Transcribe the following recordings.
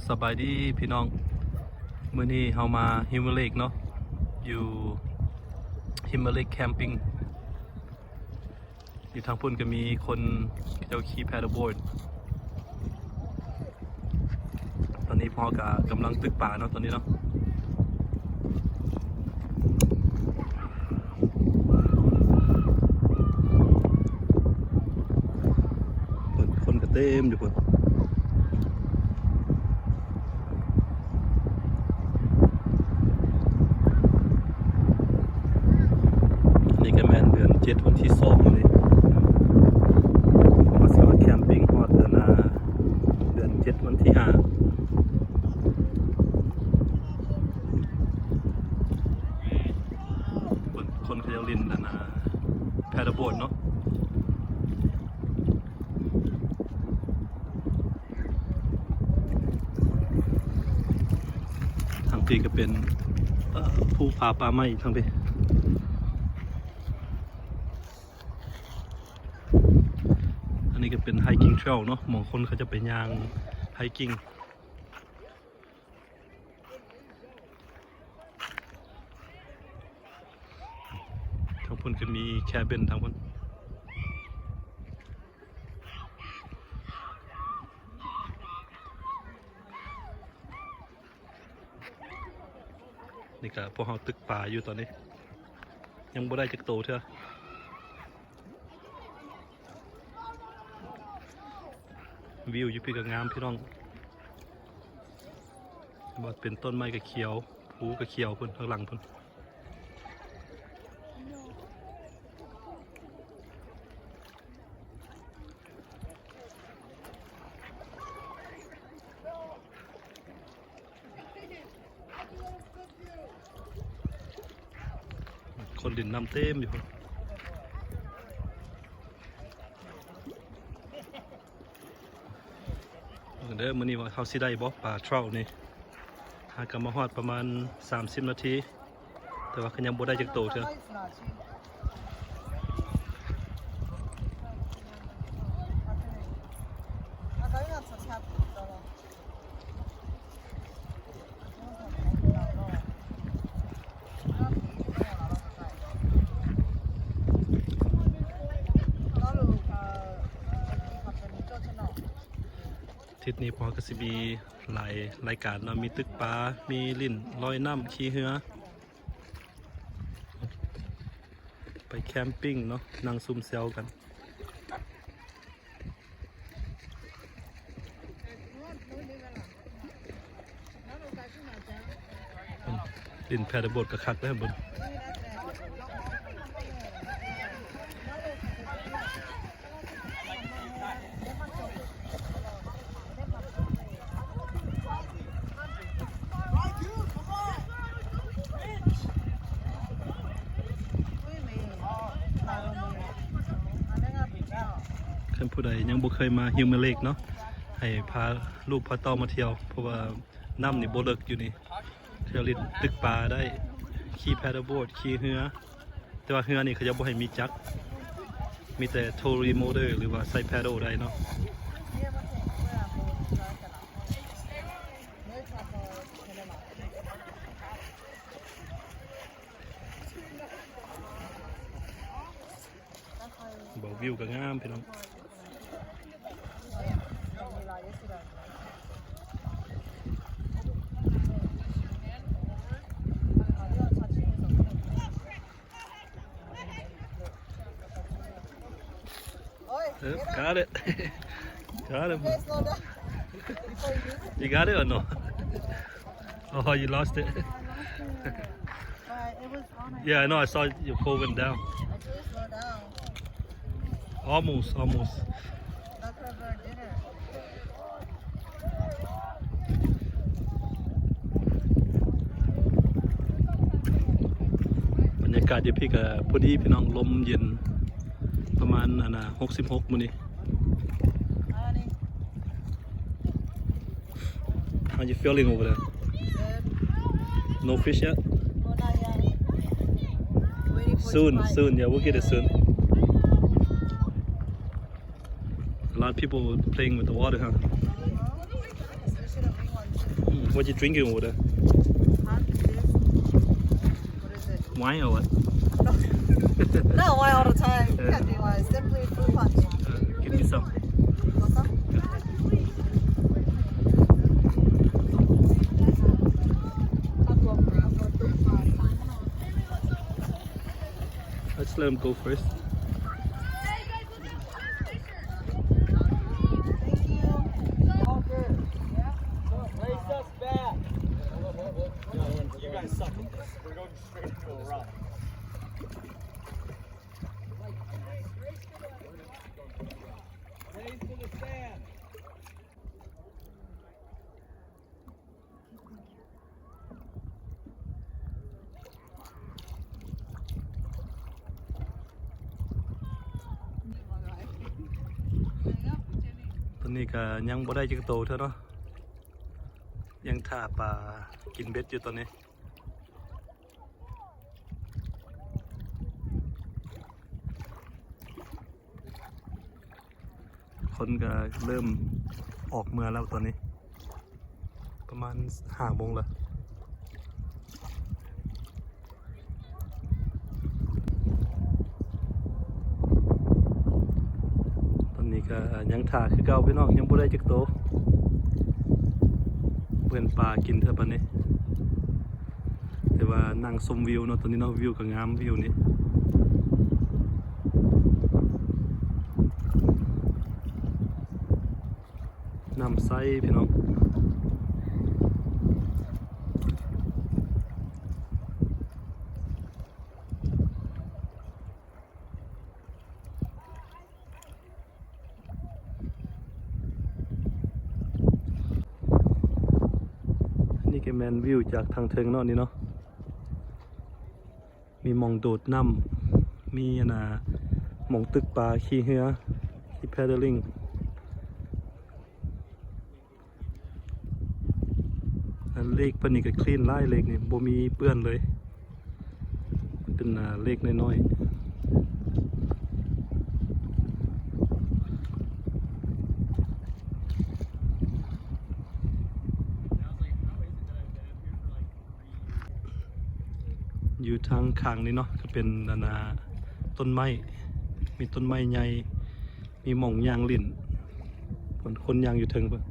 ສະບາຍດີພີ່ນ້ອງ, ມື້ນີ້ເຮົາມາຮິມເວີເລກເນາະ, ຢູ່ຣິມເວີເລກແຄມປິງ. ຢູ່ທາງພຸ້ນກໍມີຄົນເຂົາເຈົ້າຂີ່ແພດເດິລບອດ. ຕອນນີ້ພວກເຮົາກໍກຳລັງຕຶກປາເນາະ ຕອນນີ້ເນາະ. ຄົນກໍເຕັມຢູ່ພຸ້ນ. ອັນນີ້ກໍແມ່ນເດືອນເຈັດ ວັນທີສອງນີ້, ວ່າຊິມາແຄມປິງຮອດເດືອນ ເດືອນເຈັດ ວັນທີຫ້າ. ຄົນ ຄົນເຂົາເຈົ້າຫຼິ້ນອັນນ່າ ແພດເດິລບອດເນາະ. ທາງພີ້ກໍເປັນ ເອີ ພູຜາປ່າໄມ້ທາງພີ້. ອັນນີ້ກໍເປັນໄຮກິ້ງເທຣວເນາະ, ໝ່ອງຄົນເຂົາຈະໄປຍ່າງໄຮກິ້ງ. ທາງພຸ້ນກໍມີແຄບິນທາງພຸ້ນ. ນີ້ກໍພວກເຮົາຕຶກປາຢູ່ຕອນນີ້, ຍັງບໍ່ໄດ້ຈັກໂຕເທື່ອ. ວິວຢູ່ພີ້ກໍງາມພີ່ນ້ອງ, ວ່າເປັນຕົ້ນໄມ້ກໍຂຽວ, ພູກໍຂຽວພຸ້ນ ທາງຫຼັງພຸ້ນ. ຄົນຫຼິ້ນນ້ຳເຕັມຢູ່ພຸ້ນ. ເບິ່ງເດີ ມື້ນີ້ວ່າເຮົາຊິໄດ້ບໍ່ປາເທຣວນີ້. ຫາກໍມາຮອດປະມານສາມສິບນາທີ ແຕ່ວ່າກໍຍັງບໍ່ໄດ້ຈັກໂຕເທື່ອ. ທິດນີ້ພວກເຮົາກໍຊິມີຫຼາຍລາຍການເນາະ, ມີຕຶກປາ, ມີຫຼິ້ນລອຍນ້ຳ, ຂີ່ເຮືອ, ໄປແຄມປິງເນາະ, ນັ່ງຊຸມແຊວກັນ. ຫຼິ້ນແພດເດິລບອດກໍຄັກເດ້ເບິ່ງ. ຄັນຜູ້ໃດຍັງບໍ່ເຄີຍມາຮິມເວີເລກເນາະ, ໃຫ້ພາລູກພາເຕົ້າມາທ່ຽວ, ເພາະວ່ານ້ຳນີ້ບໍ່ເລິກຢູ່ນີ້. ເຂົາເຈົ້າຫຼິ້ນຕຶກປາໄດ້, ຂີ່ແພດເດິລບອດ, ຂີ່ເຮືອ, ແຕ່ວ່າເຮືອນີ້ເຂົາເຈົ້າບໍ່ໃຫ້ມີຈັກ, ມີແຕ່ໂທຣີໂມເຕີ ຫຼືວ່າໃຊ້ແພດເດິລໄດ້ເນາະ. ເບິ່ງວິວກໍງາມພີ່ນ້ອງ. ເອີ got it. Got it. Okay, slow down. Before you lose it. You got it or no? Oh, you lost it. But it was on. Yeah, I know. I saw your pole went down. I told you slow down. Almost, almost. That's her bird dinner. ບັນຍາກາດຢູ່ພີ້ກໍພໍດີພີ່ນ້ອງ, ລົມເຢັນປະມານ ອັນນ່າ ຫົກສິບຫົກມື້ນີ້. How you feeling over there? Good. No fish yet? No, not yet. Waiting for it to bite. Soon, soon. Yeah, we'll get it soon. A lot of people playing with the water, huh? They should have bring one too. What you drinking over there? Huh? This? What is it? Wine or what? No. No wine all the time. You can't drink wine. Simply fruit punch. Uh, give me some. Want some? Let's let him go first. Thank you. Race us back. You guys suck at this. We're going straight into a run. Race to the sand. ຕອນນີ້ກະຍັງບໍ່ໄດ້ຈັກໂຕເທື່ອເນາະ ຍັງຖ້າປາກິນເບັດຢູ່ຕອນນີ້. ຄົນກະເລີ່ມອອກເມືອແລ້ວຕອນນີ້ ປະມານຫ້າໂມງແລ້ວ. ຕອນນີ້ກະຍັງຖ້າຄືເກົ່າພີ່ນ້ອງ ຍັງບໍ່ໄດ້ຈັກໂຕ ເບິ່ງປາກິນເທື່ອປານນີ້. ແຕ່ວ່ານັ່ງຊົມວິວເນາະ ຕອນນີ້ເນາະ ວິວກໍງາມ ວິວນີ້ ນ້ຳໃສພີ່ນ້ອງ. ອັນນີ້ກໍແມ່ນວິວຈາກທາງເທິງເນາະ ນີ້ເນາະ ມີໝ່ອງໂດດນ້ຳ ມີອັນນ່າ ໝ່ອງຕຶກປາ ຂີ່ເຮືອ ຂີ່ paddling. ອັນເລກເພິ່ນນີ້ກໍ clean ຫຼາຍ ເລກນີ້ບໍ່ມີເປື້ອນເລີຍ ເປັນ ອ່າ ເລກນ້ອຍໆ ຢູ່ທາງຂ້າງນີ້ເນາະ ກໍເປັນອັນນ່າ ຕົ້ນໄມ້ ມີຕົ້ນໄມ້ໃຫຍ່ ມີໝ່ອງຍ່າງຫຼິ້ນ ຄົນ ຄົນຍ່າງຢູ່ເທິງພຸ້ນ.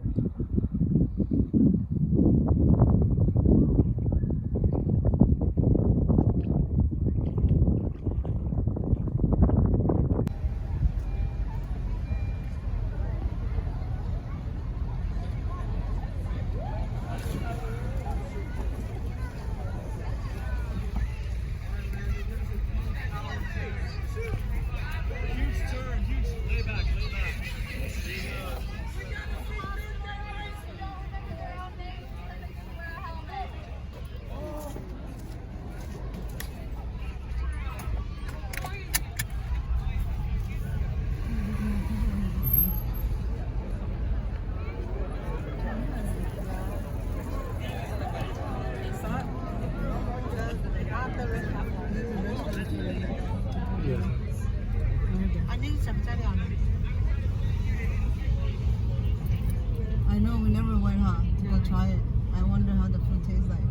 I know, we never went, huh, to go try it. I wonder how the food tastes like.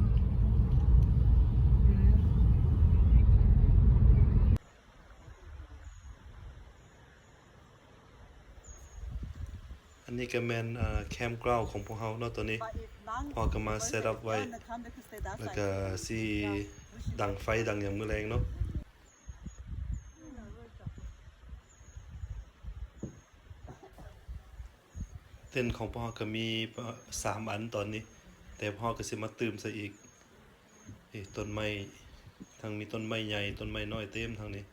ອັນນີ້ກໍແມ່ນ ເອີ campground ຂອງພວກເຮົາເນາະ ຕອນນີ້ ພວກເຮົາກໍມາ set up ໄວ້ ແລ້ວກໍຊິດັງໄຟດັງຫຍັງມື້ແລງເນາະ. ເຕັນຂອງພວກເຮົາກໍມີສາມອັນຕອນນີ້ ແຕ່ພວກເຮົາກໍຊິມາຕື່ມໃສ່ອີກ. ເອີ ຕົ້ນໄມ້ ທັງມີຕົ້ນໄມ້ໃຫຍ່ ຕົ້ນໄມ້ນ້ອຍເຕັມທັງນີ້.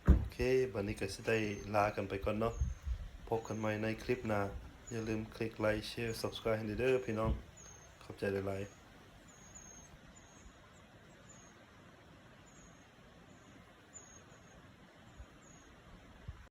ໂອເຄ ບັດນີ້ກໍຊິໄດ້ລາກັນໄປກ່ອນເນາະ. ພົບກັນໃໝ່ໃນຄລິບໜ້າ. ຢ່າລືມຄລິກໄລ ແຊ subscribe ໃຫ້ແດ່ເດີພີ່ນ້ອງ. ຂອບໃຈຫຼາຍໆ.